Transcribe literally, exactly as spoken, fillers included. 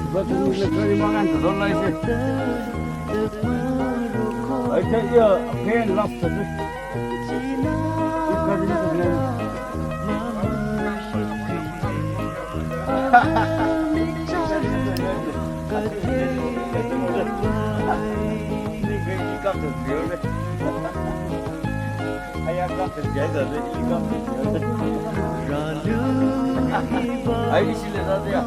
Buat ini lagi mangan tuh, don lagi sih. Aja iya, pengen lap tuh. Bukan ini sebenarnya. Ini kayak ikan tuh, dia udah. Ayah kan kerja dari ikan. Ayo, isi lihat ya.